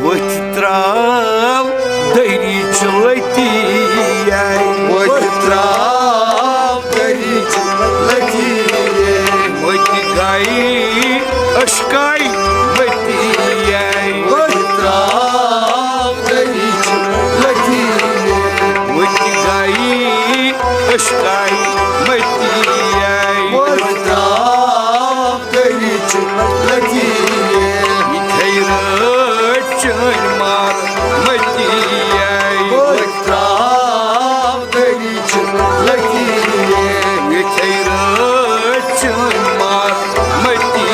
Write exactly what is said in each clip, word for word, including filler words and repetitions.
ؤتھۍ ترٛاو دٔریٖچ لٔتی۔ ؤتھۍ ترٛاو دٔریٖچ لٔتی۔ مٔتۍ گٔے اشکاے مٔتی۔ ؤتھۍ ترٛاو دٔریٖچ لٔتی۔ مٔتۍ گٔے اشکاے مٔتی۔ ؤتھۍ ترٛاو دٔریٖچ لٔتی۔ یِتھے رٲچھ چٲنۍ مار مٔتی۔ ؤتھۍ ترٛاو دٔریٖچ لٔتی۔ یِتھے رٲچھ چٲنۍ مار مٔتی۔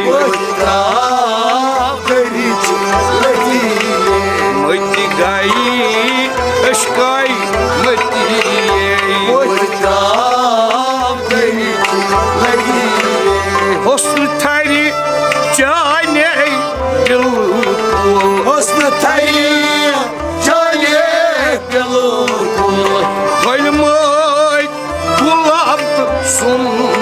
ؤتھۍ ترٛاو دٔریٖچ لٔتی۔ مٔتۍ گٔے اشکاے مٔتی۔ ؤتھۍ ترٛاو دٔریٖچ لٔتی۔ حسن تھرِ چانے بِلکُل۔ حسن تھرِ چانے بِلکُل۔ پھٔلۍ مٲے گۄلاب تہٕ سُمبُل۔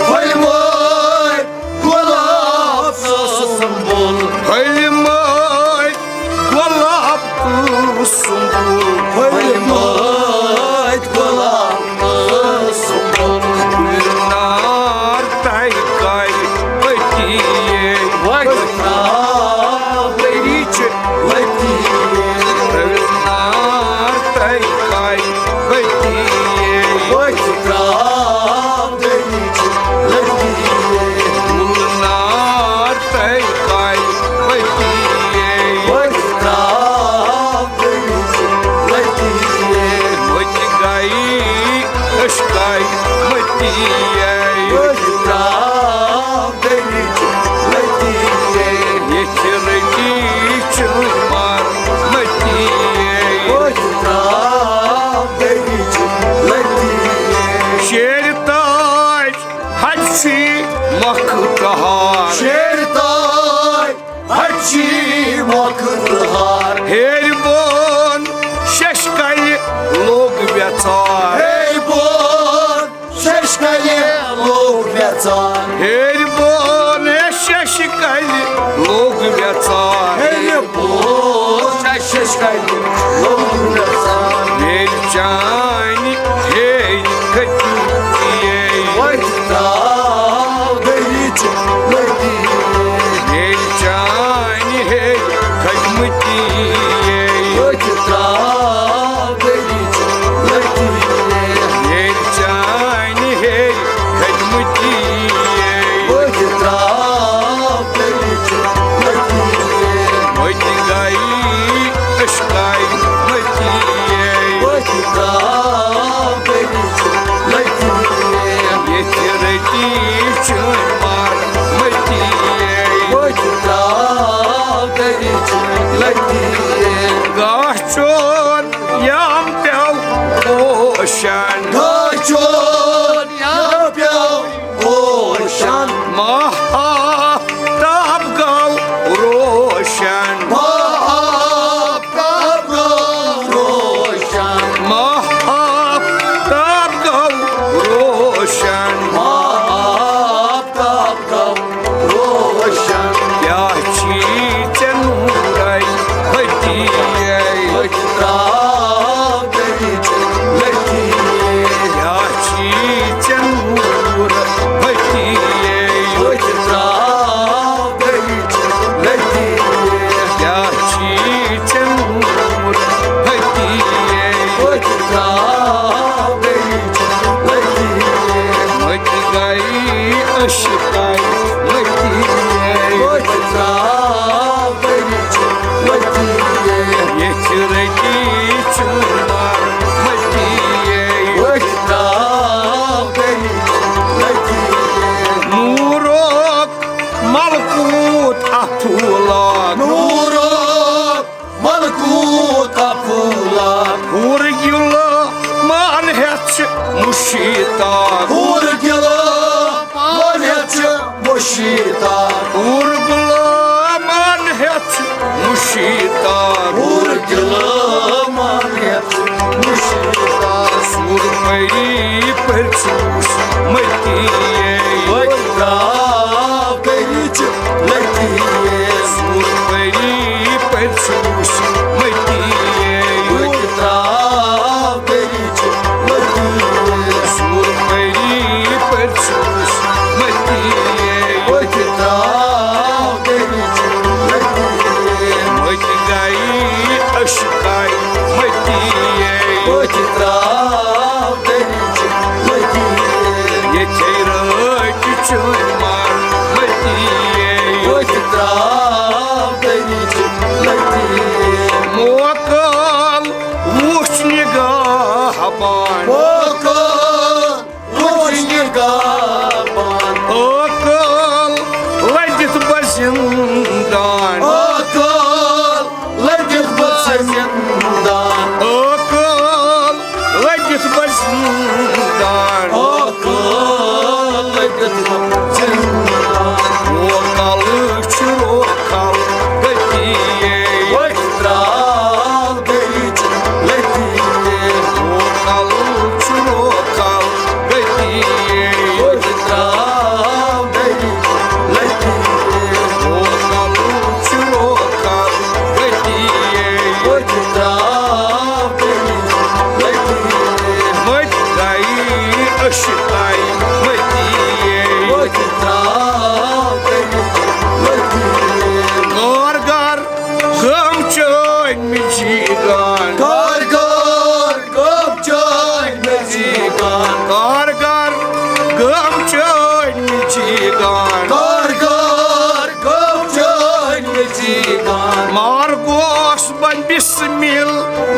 پھٔلۍ مٲے گۄلاب تہٕ سُمبُل۔ پھٔلۍ مٲے گۄلاب تہٕ سُمبُل۔ پھٔلۍ مٲے گۄلاب تہٕ سُمبُل۔ گُلنار تَے کَے پٔتی۔ ؤتھۍ ترٛاو دٔریٖچ لٔتی۔ گُلنار تَے کَے پٔتی۔ ؤتھۍ ترٛاو دٔریٖچ لٔتی۔ گُلنار تَے کَے پٔتی۔ ؤتھۍ ترٛاو دٔریٖچ لٔتی۔ مٔتۍ گٔے اشکاے مٔتی۔ ؤتھۍ ترٛاو دٔریٖچ لٔتی۔ ییٚتہِ رٔٹی چٲنۍ مار مٔتی۔ ؤتھۍ ترٛاو دٔریٖچ لٔتی۔ شیرِ تاج ہَچہِ مۄکھٕ تہار۔ شیرِ تاج ہَچہِ مۄکھٕ تہار۔ ہیٚرِ بۄن شیشہِ کَلہِ لوٚگ وٮ۪ژار۔ ہیٚرِ بۄن شیشہِ کَلہِ لوٚگ وٮ۪ژار۔ ہیٚرِ بۄن شیشہِ کَلہِ لوٚگ وٮ۪ژار۔ ہیٚرِ بۄن شیشہِ کَلہِ لوٚگ وٮ۪ژار۔ ییٚلہِ چانہِ ہیٚرِ کھٔتۍ مٕتۍ۔ ؤتھۍ ترٛاو دٔریٖچ لٔتی۔ ییٚلہِ چانہِ ہیٚرِ کھٔتۍ مٕتۍ۔ ؤتھۍ ترٛاو دٔریٖچ لٔتی۔ ییٚلہِ چانہِ ہیٚرِ کھٔتۍ مٕتۍ۔ ؤتھۍ ترٛاو دٔریٖچ لٔتی۔ مٔتۍ گٔے اشکاے مٔتی۔ ؤتھۍ ترٛاو دٔریٖچ لٔتی۔ ییٚتہِ رٔٹی چٲنۍ مار مٔتی۔ ؤتھۍ ترٛاو دٔریٖچ لٔتی۔ گاہ چون یام پیو پوشان۔ گاہ چون یام پیو پوشان۔ ماہ آفتاب گوٚو روشن۔ ماہ آفتاب گوٚو روشن۔ ماہ آفتاب گوٚو روشن۔ ماہ آفتاب گوٚو روشن۔ کیٛاہ چھی ژےٚ نوٗرے ہوٚتی؟ ہوٚتہِ ترٛاو دٔریٖچ لٔتی۔ کیٛاہ چھی ژےٚ نوٗر ہوٚتی؟ ہوٚتہِ ترٛاو دٔریٖچ لٔتی۔ کیٛاہ چھی ژےٚ نوٗر ہوٚتی؟ ہوٚتہِ ترٛاو دٔریٖچ لٔتی۔ مٔتۍ گٔے اشکاے مٔتی۔ ہوٚتہِ ترٛاو دٔریٖچ لٔتی۔ ییٚتہِ رٔٹی چٲنۍ مار مٔتی۔ ہوٚتہِ ترٛاو دٔریٖچ لٔتی۔ نوٗرُک ملکوٗت افولاک۔ نوٗرُک ملکوت افولاک۔ حور غلمان ہٮ۪تھ چھِ مُشتاق۔ حور غلمان ہٮ۪تھ چھِ مُشتاق۔ حور غلمان ہٮ۪تھ چھِ مُشتاق۔ حور غلمان ہٮ۪تھ چھِ مُشتاق۔ سُر پٔری پٔرۍ چھُس مٔتی۔ ہوٚتہِ ترٛاو دٔریٖچ لٔتی۔ سُر پٔری پرژھوس متی۔ وۄتہِ ترٛاو دٔریٖچہِ لٔتی۔ سوٗر پٔری پرژھوس متی۔ وۄتہِ ترٛاو دٔریٖچہِ لٔتی۔ مٔتۍ گٔیہِ عشقاے متی۔ وۄتہِ ترٛاو دٔریٖچہِ لٔتی۔ ییٚتھے رٲچھ چٲنۍ مار متی۔ وۄتہِ ترٛاو دٔریٖچہِ لٔتی۔ موکل وُچھ نگاہ بان۔ موکل وُچھ نگاہ بان۔ عٲقل لٔدِتھ بہٕ زِندان۔ عٲقل لٔدِتھ بہٕ زِندان۔ عٲقل لٔدِتھ بہٕ زِندان۔ عٲقل لٔدِتھ بہٕ زِندان۔ موکل چھُ روکل گتی۔ وۄتہِ ترٛاو دٔریٖچہِ لٔتی۔ موکل چھُ روکل گتی۔ وۄتہِ ترٛاو دٔریٖچہِ لٔتی۔ موکل چھُ روکل گتی۔ وۄتہِ ترٛاو دٔریٖچہِ لٔتی۔ مٔتۍ گٔیہِ عشقاے متی۔ وۄتہِ ترٛاو دٔریٖچہِ لٔتی۔ کارگر غم چٲنۍ مےٚ جیگان۔ کارگر غم چٲنۍ مےٚ جیگان۔ کارگر غم چٲنۍ مےٚ جیگان۔ کارگر غم چٲنۍ مےٚ جیگان۔ مار گوس بہٕ بسمل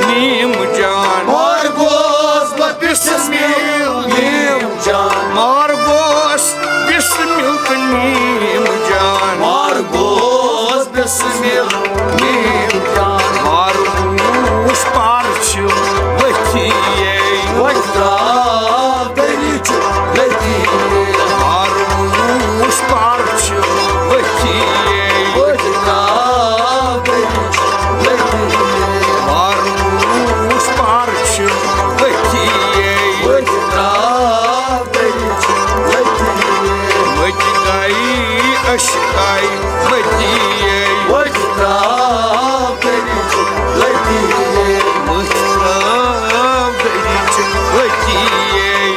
نیم جان۔ مار گوس بہٕ بسمل نیم جان۔ مار گوس بسمل تہٕ نیم جان۔ مار گوس بسمل نیم جان۔ مار وُچھ پرچم ؤتھی۔ وۄتہِ ترٛاو دٔریٖچہِ لٔتی۔ مار وُچھ پرچم ؤتھی۔ وۄتہِ ترٛاو دٔریٖچہِ لٔتی۔ مار وُچھ پرچم ؤتھی۔ وۄتہِ ترٛاو دٔریٖچہِ لٔتی۔ مٔتۍ گٔیہِ عشقاے متی۔ وۄتہِ ترٛاو دٔریٖچہِ لٔتی۔ مٔتۍ ترٛاو دٔریٖچہِ لٔتی۔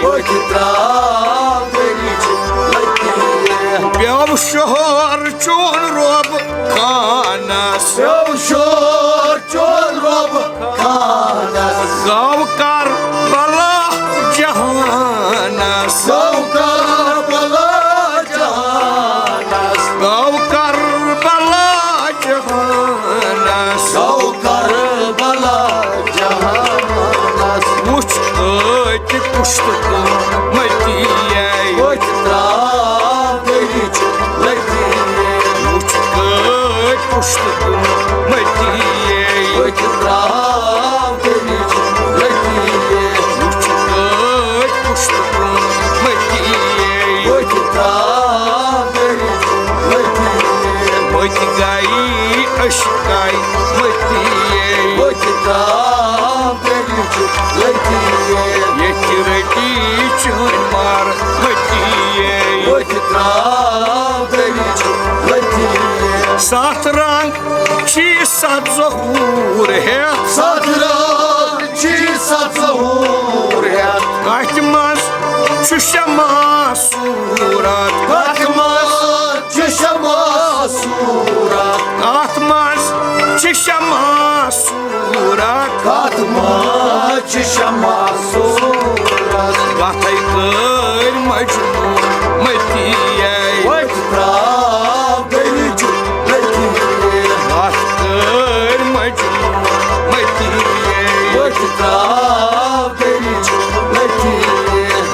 وۄتہِ ترٛاو دٔریٖچہِ لٔتی۔ پیوٚو شہر چون رۄب خانس۔ پیوٚو شہر چون رۄب خانس۔ گوٚو کربلا جہانس۔ گوٚو کربلا جہانس۔ گوٚو کربلا جہانس۔ گوٚو کربلا جہانس۔ وُچھ کٲتۍ پُشتہٕ کٲم متی۔ وۄتہِ ترٛاو دٔریٖچہِ لٔتی۔ وُچھ کٲتۍ پُشتہٕ کٲم متی۔ وۄتہِ ترٛاو دٔریٖچہِ لٔتی۔ وُچھ کٲتۍ پُشتہٕ کٲم متی۔ وۄتہِ ترٛاو دٔریٖچہِ لٔتی۔ مٔتۍ گٔیہِ عشقاے متی۔ وۄتہِ ترٛاو دٔریٖچہِ لٔتی۔ ییٚتہِ رٔٹی چٲنۍ مار متی۔ وۄتہِ ترٛاو دٔریٖچہِ لٔتی۔ ستھ رنگ چھی ستھ ظہور ہیتھ۔ ستھ رنگ چھی ستھ ظہور ہیتھ۔ کتھ منٛز چھُ شمع صورت۔ کتھ منٛز چھُ شمع صورت۔ کتھ منٛز چھُ شمع صورت۔ کتھ منٛز چھُ شمع صورت۔ کتھے کٔرۍ مجنون متی۔ وۄتہِ ترٛاو دٔریٖچہِ لٔتی۔ کتھ کٔرۍ مجنون متی۔ وۄتہِ ترٛاو دٔریٖچہِ لٔتی۔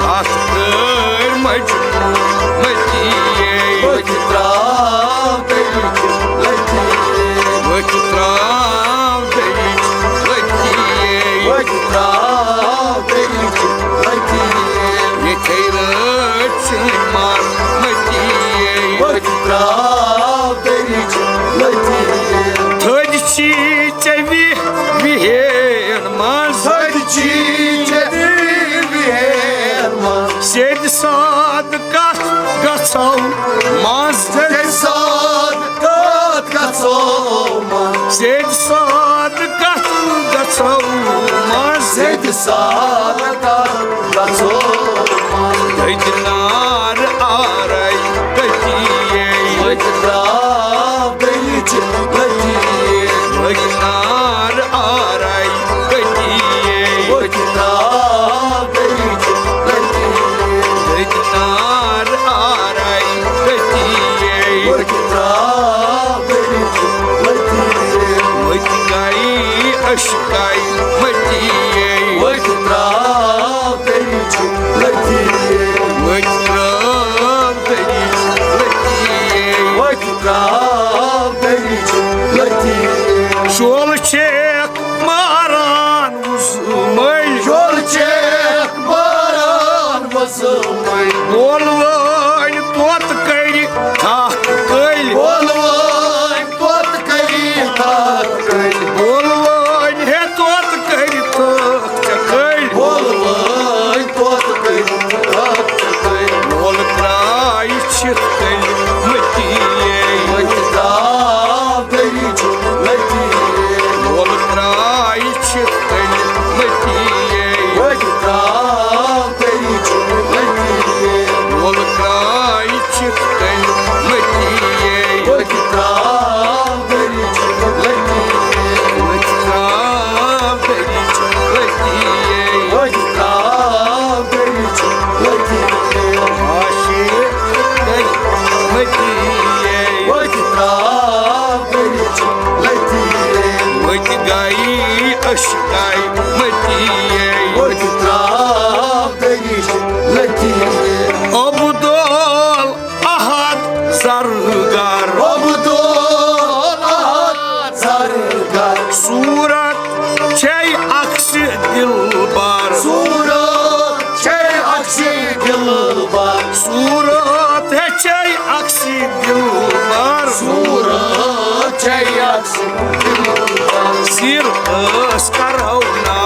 کتھ کٔرۍ مجنون متی۔ وۄتہِ ترٛاو دٔریٖچہِ لٔتی۔ وۄتہِ ترٛاو دٔریٖچہِ لٔتی۔ وۄتہِ ترٛاو دٔریٖچہِ لٔتی۔ ییٚتھے رٲچھ چٲنۍ مار متی۔ وۄتہِ ترٛاو دٔریٖچہِ لٔتی۔ تھٔدۍ چھی ژےٚ وِہہ وِہین منٛز۔ تھٔدۍ چھی ژےٚ وِہہ وِہین منٛز۔ سیٚدِ سادٕ کتھ گژھو منٛز۔ سیٚدِ سادٕ کتھ گژھو منٛز۔ سیٚدِ سادٕ کَر رسول۔ تٔتۍ نار آرَے تٔتی۔ وۄتہِ ترٛاو دٔریٖچ لٔتی۔ وۄتہِ نار آرَے تٔتی۔ وۄتہِ ترٛاو دٔریٖچ لٔتی۔ تٔتۍ نار آرَے تٔتی۔ وۄتہِ ترٛاو دٔریٖچ لٔتی۔ وۄتہِ گٔے عشقَے مٔتی۔ وۄتہِ ترٛاو دٔریٖچ لٔتی۔ وۄتہِ ترٛاو دٔریٖچ لٔتی۔ وۄتہِ ترٛاو دٔریٖچ لٔتی۔ شولہٕ چھیٚکھ ماران وُزمَے۔ شولہٕ چھیٚکھ ماران وُزمَے۔ بولوٲنۍ طوطہٕ کٔرۍ تھکھ کٔلۍ۔ بولوٲنۍ طوطہٕ کٔرۍ تھکھ کٔلۍ۔ بولوٲنۍ ہے طوطہٕ کٔرۍ تھکھ ژےٚ کٔلۍ۔ بولوٲنۍ طوطہٕ کٔرۍ تھکھ ژےٚ کٔلۍ۔ وول ترٛایہِ چھِتھ تٔلۍ مٔتی۔ وۄتہِ ترٛاو دٔریٖچ لٔتی۔ وول ترٛایہِ چھِتھ تٔلۍ مٔتی۔ وۄتہِ ترٛاو دٔریٖچ لٔتی۔ وول ترٛایہِ چھِتھ تٔلۍ مٔتی۔ وۄتہِ ترٛاو دٔریٖچ لٔتی۔ وۄتہِ ترٛاو دٔریٖچ لٔتی۔ وۄتہِ ترٛاو دٔریٖچ لٔتی۔ عاشق تٔلۍ مٔتی۔ وۄتہِ ترٛاو دٔریٖچ لٔتی۔ وۄتہِ گٔے عشقَے مٔتی۔ وۄتہِ ترٛاو دٔریٖچ لٔتی۔ عبدال احد زرگر۔ عبدال احد زرگر۔ صورت چھے عکسِ دلبر۔ صورت چھے عکسِ دلبر۔ صورت ہے چھے عکسِ دلبر۔ صورت چھے عکسِ دلبر۔ سیر ٲس کرو نہ